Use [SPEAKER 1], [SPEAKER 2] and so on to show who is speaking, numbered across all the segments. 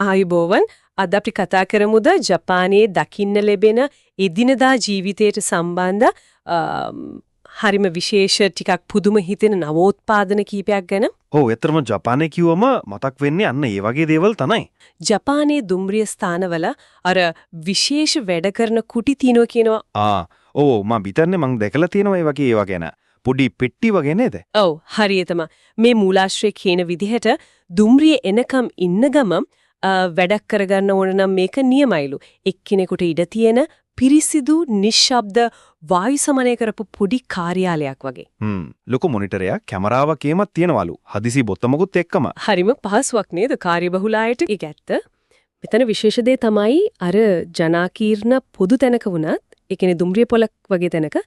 [SPEAKER 1] ආයුබෝවන්. අද අපි කතා කරමුද ජපානයේ දකින්න ලැබෙන එදිනදා ජීවිතයට සම්බන්ධ හරිම විශේෂ, ටිකක් පුදුම හිතෙන නවෝත්පාදන කීපයක් ගැන.
[SPEAKER 2] ඔව්, ඇත්තටම ජපානය කිව්වම මතක් වෙන්නේ අන්න ඒ වගේ දේවල් තමයි.
[SPEAKER 1] ජපානයේ දුම්රිය ස්ථානවල අර විශේෂ වැඩ කරන කුටි තියෙනවා කියනවා.
[SPEAKER 2] ආ ඔව්, මම හිතන්නේ මං දැකලා තියෙනවා ඒ වගේ ඒවා ගැන. පොඩි පෙට්ටි වගේ නේද?
[SPEAKER 1] ඔව්, හරියටම. මේ මූලාශ්‍රය කියන විදිහට දුම්රිය එනකම් ඉන්න ගමන් වැඩක් කරගන්න ඕන නම් මේක නියමයිලු. එක්කිනෙකුට ඉඩ තියෙන පිරිසිදු, නිශ්ශබ්ද, වායු සමනය කරපු පොඩි කාර්යාලයක් වගේ.
[SPEAKER 2] ලොකු මොනිටරයක්, කැමරාවක් එහෙමත් තියෙනවලු. හදිසි බොත්තමකුත් එක්කම.
[SPEAKER 1] හරිම පහසුවක් නේද කාර්යබහුල අයට? ඒක ඇත්ත. මෙතන විශේෂ දේ තමයි අර ජනාකීර්ණ පොදු තැනක වුණත්, ඒ කියන්නේ දුම්රිය පොලක් වගේ තැනක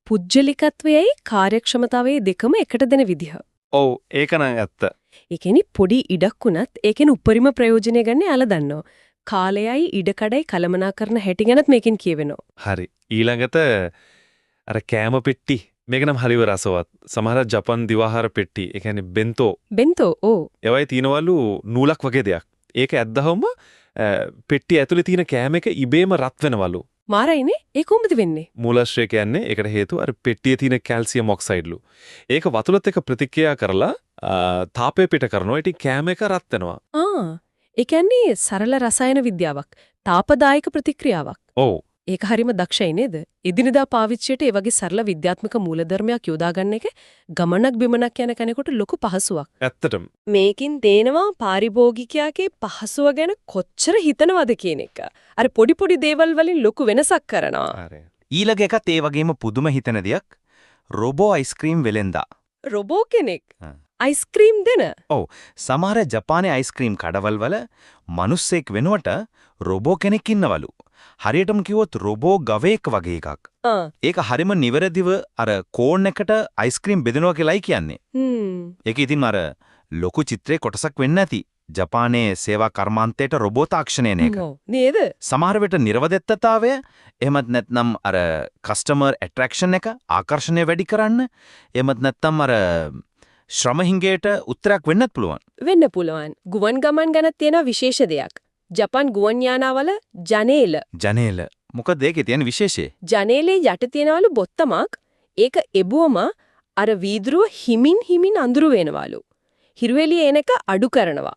[SPEAKER 1] පුද්ගලිකත්වයයි කාර්යක්ෂමතාවයයි දෙකම එකට දෙන විදිහ.
[SPEAKER 2] ඔව්, ඒක නම් ඇත්ත.
[SPEAKER 1] ඒ කියන්නේ පොඩි ඉඩක් වුණත් ඒකෙන් උපරිම ප්‍රයෝජනය ගන්න එයාලා දන්නවා. කාලයයි ඉඩකඩයි කළමනාකරන හැටි ගැනත් මේකෙන් කියවෙනවා.
[SPEAKER 3] හරි. ඊළඟට අර කෑම පෙට්ටි. මේක නම් හරිව රසවත්. සමහර ජපන් දිවාහාර පෙට්ටි, ඒ කියන්නේ බෙන්තෝ.
[SPEAKER 1] බෙන්තෝ, ඔව්.
[SPEAKER 3] ඒවයි තියෙනවලු නූලක් වගේ දෙයක්. ඒක ඇද්දහම පෙට්ටිය ඇතුලේ තියෙන කෑම එක ඉබේම රත් වෙනවලු.
[SPEAKER 1] මාරයිනේ, ඒ කොහොමද වෙන්නේ?
[SPEAKER 3] මූලාශ්‍රය කියන්නේ ඒකට හේතුව අර පෙට්ටියේ තියෙන කැල්සියම් ඔක්සයිඩ්ලු. ඒක වතුරත් එක්ක ප්‍රතික්‍රියා කරලා තාපය පිට කරනවා. ඉතින් කෑම එක රත් වෙනවා.
[SPEAKER 1] ආ, ඒ කියන්නේ සරල රසායන විද්‍යාවක්. තාපදායක ප්‍රතික්‍රියාවක්.
[SPEAKER 3] ඔව්.
[SPEAKER 1] ඒක හරිම දක්ෂයි නේද? එදිනෙදා පාවිච්චියට ඒ වගේ සරල විද්‍යාත්මක මූලධර්මයක් යොදා ගන්න එක ගමනක් බිමනක් යන කෙනෙකුට ලොකු පහසුවක්.
[SPEAKER 3] ඇත්තටම.
[SPEAKER 1] මේකින් තේනවා පාරිභෝගිකයාගේ පහසුව ගැන කොච්චර හිතනවද කියන එක. අර පොඩි පොඩි දේවල් වලින් ලොකු වෙනසක් කරනවා.
[SPEAKER 3] හරි.
[SPEAKER 4] ඊළඟ එකත් ඒ වගේම පුදුම හිතෙන දෙයක්. රොබෝ අයිස්ක්‍රීම් වෙලෙන්දා.
[SPEAKER 1] රොබෝ කෙනෙක් අයිස්ක්‍රීම් දෙන?
[SPEAKER 4] ඔව්, සමහර ජපානයේ අයිස්ක්‍රීම් කඩවල් වල මිනිස්සෙක් වෙනුවට රොබෝ කෙනෙක් ඉන්නවලු. හරියටම කිව්වොත් රොබෝ ගවයෙක් වගේ එකක්. ඒක හරිම නිවැරදිව අර කෝන් එකට අයිස්ක්‍රීම් බෙදනවා කියලායි කියන්නේ. ඒක ඉතින් අර ලොකු චිත්‍රයේ කොටසක් වෙන්න ඇති. ජපානයේ සේවා කර්මාන්තයට රොබෝ තාක්ෂණය එන එක.
[SPEAKER 1] ඔව් නේද?
[SPEAKER 4] සමහර විට නිරවද්‍යතාවය, එහෙමත් නැත්නම් අර කස්ටමර් ඇට්‍රැක්ෂන් එක, ආකර්ෂණය වැඩි කරන්න, එහෙමත් නැත්නම් අර ශ්‍රම හිඟයට උත්තරයක් වෙන්නත් පුළුවන්.
[SPEAKER 1] වෙන්න පුළුවන්. ගුවන් ගමන් ගැන තියෙන විශේෂ දෙයක්. ජපාන් ගුවන් යානාවල ජනේල.
[SPEAKER 4] ජනේල. මොකද ඒකේ තියෙන විශේෂය?
[SPEAKER 1] ජනේලේ යට තියෙනවලු බොත්තමක්. ඒක එබුවම අර වීදුරුව හිමින් හිමින් අඳුරු වෙනවලු. හිරු එළිය එන එක අඩු කරනවා.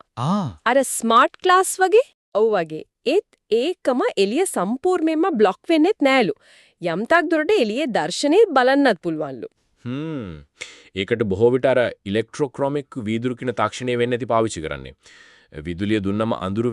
[SPEAKER 1] අර ස්මාර්ට් ග්ලාස් වගේ? ඔව් වගේ. ඒත් ඒකම එළිය සම්පූර්ණයෙන්ම බ්ලොක් වෙන්නෙත් නෑලු. යම් තාක් දුරට එළියේ දර්ශනේ බලන්නත් පුළුවන්ලු.
[SPEAKER 5] ඒකට බොහෝ විට අර ඉලෙක්ට්‍රොක්‍රොමික් වීදුරු කියන තාක්ෂණය වෙන්න ඇති පාවිච්චි කරන්නේ. විදුලිය දුන්නම අඳුරු